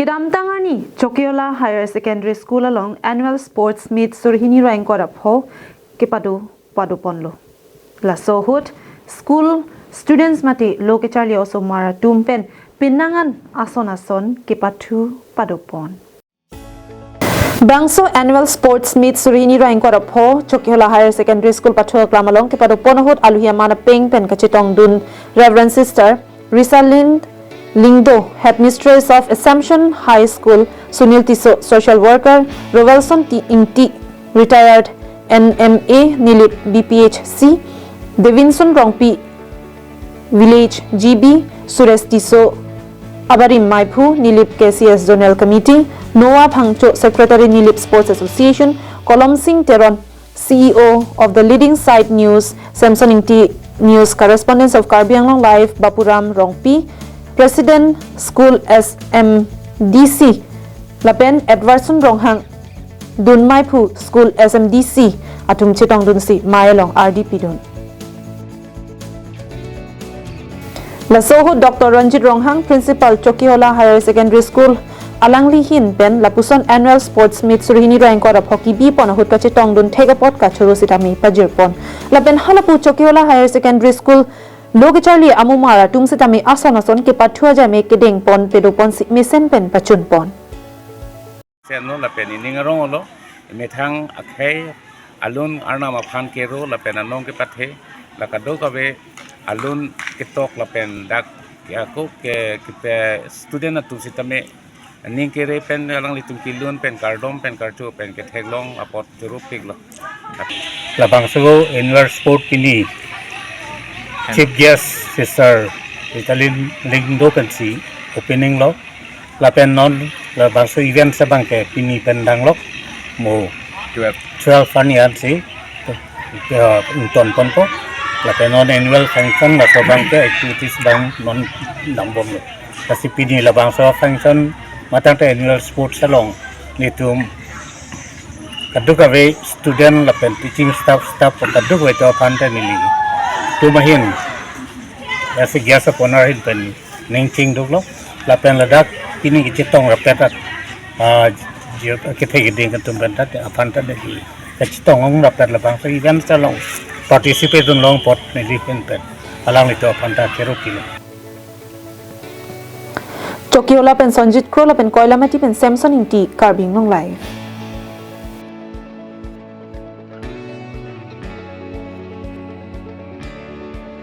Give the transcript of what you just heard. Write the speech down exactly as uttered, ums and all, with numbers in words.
Damtang arni Chokihola Higher Secondary School along Annual Sports Meet suri hini ra ingkoi ra pho kepado padoponlo. Laso ahut school students mate lo kecharli osomar atum pen penang an ason ason kepathu padopon. Bangso Annual Sports Meet suri hini ra ingkoi ra pho Chokihola Higher Secondary School pathu aklam along kepadopon ahut aluhi aman apeng pen kachetongdun Reverend Sister Risalin Lyngdoh, Headmistress of Assumption High School, Sunil Tisso, Social Worker Rovelson T Ingti, Retired N M A, Nilip B P H C, Devinson Rongpi, Village G B, Suresh Tisso, Abarim Maiphu, Nilip K C S Zonal Committee, Noah Phangcho, Secretary, Nilip Sports Association, Kolom Singh Teron, C E O of the Leading Site News, Samson Ingti, News Correspondent of Karbi Anglong Live, Bapuram Rongpi, President School S M D C, lapen Edwardson Ronghang, Dun Maiphu School S M D C atum chetongdunsi mei along ardi pidun. Laso ahut Doctor Ranjit Ronghang, Principal Chokihola Higher Secondary School, alangli ahin pen lapuson Annual Sports Meet suri hini ra ingkoi ra pho kebipon ahut kachetongdun thek apot kachoro sitame pajirpon. Lapen halapu Chokihola Higher Secondary School lo kecharli amomar atum sitame ason ason kepathu ajame kedengpon padoponsi mesen pen pachunpon. Senlo lapen ining arong olo, methang akhei alun arnam aphan kero lapen anong kepathe, la kadokave alun ketok lapen dak ako ke, kepe student atum sitame ning kere pen alanglitum kelun pen kardom pen karcho pen ketheklong apot chorupiklo. Labangso annual sport pini Chief Guest Sister Risalin Lyngdoh pensi opening lo. Lapen non labangso event abangke pini pen danglok mo twelve. Twelve arni ansi, eh, ingtonponpo. Lapen non annual function laso abangke activities abang non dambomlo. Lasi pini labangso function matang ta annual sports along nelitum kadokave student lapen teaching staff, staff kadokave atum aphan ta nelitum ahin, lasi guest of honour ahin pen ning chingduklo, lapen ladak pini kachetong rapet at, ah, ji-, kethe keding atum pen ta aphan ta dei kachetong ong rapet labangso event along participate dunlong apot neli ahin pen alanglitum aphan ta kero pilo. Chokihola pen Sonjit Kro lapen Koilamati pen Samson Ingti, Karbi Anglong Live.